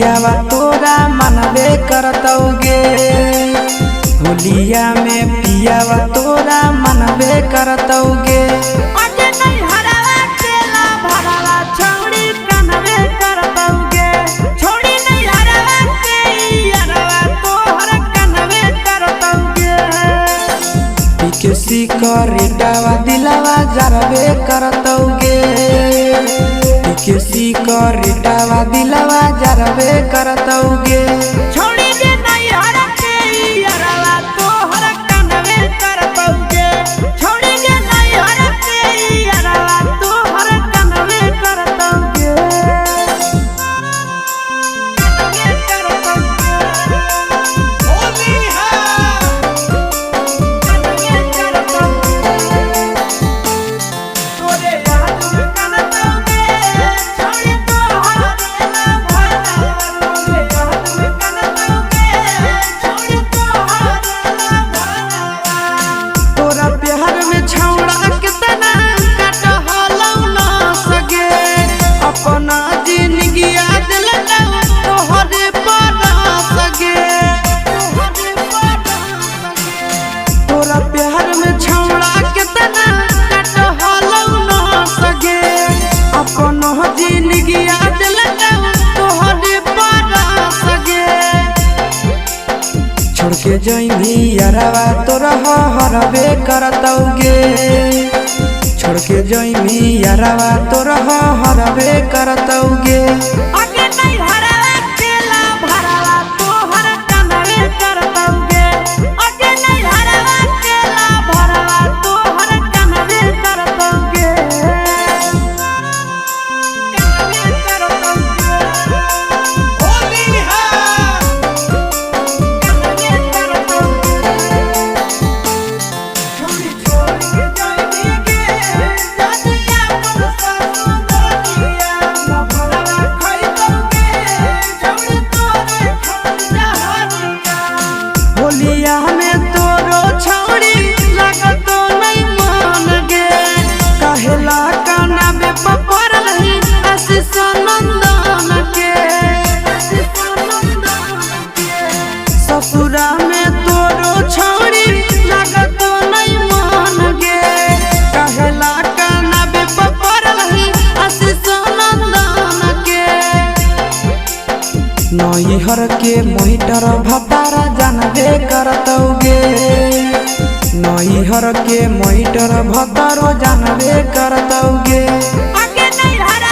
पियावा तोरा मनबे करतौगे। होलिया में पियावा तोरा मनबे करतौगे। अगे नहीं हरावा केला भरावा छौड़ी कनवे करतौगे। छौड़ी नहीं हरावा के यारवा तोहर कनवे करतौगे। पीके सिकरेटावा दिलावा जरबे करतौगे। पीके सिकरेटावा दिलावा जरबे करतौगे। छौड़ी जे नहीं हरा के यारवा तोहर कनवे करतौगे। छौड़ी जे नहीं हरा के यारवा तोहर कनवे करतौगे। कनवे करतौगे। होली है। कनवे करतौगे। तोरे याद में कनतौगे। छौड़ी तोहर ना भरावा तोरे याद में कनतौगे। छौड़ी तोहर ना भरावा। तोरा प्यार में छौड़ा कितना कटहलौ ना सगे। अपना जिंदगी दिलतौ तोहरे पर सगे। तोरा प्यार में छौड़ा कितना कटहलौ ना सगे। अपना जिंदगी दिलतौ तोहरे पर सगे। छोड़ के जइभी यारवा तोरा हरबे करतौगे। छोड़ के जइभी यारवा तोरा हरबे करतौगे। अगे नहीं हरावा केला भरावा तोहर कनवे करतौगे। अगे नहीं हरावा केला भरावा तोहर कनवे करतौगे। कनवे करतौगे। होली है। कनवे करतौगे। छौड़ी छोड़ के जाइबी गे जानिया अपन ससुरिया न भरावा खइतौगे। छौड़ी तोरे खंजा हरिया। होलिया में तोरो छौड़ी लागतो नहीं मान गे। कहेला काना में पपर रही आशीष नंदन के। ससुरा में तोरो छौड़ी लागतो नहीं मान गे। कहेला काना में पपर रही आशीष नंदन के। नैहर के मोहिटर भतारा जानबे करतौगे। नैहर के मोहिटर भतारो जानबे करतौगे। अगे नहीं हरा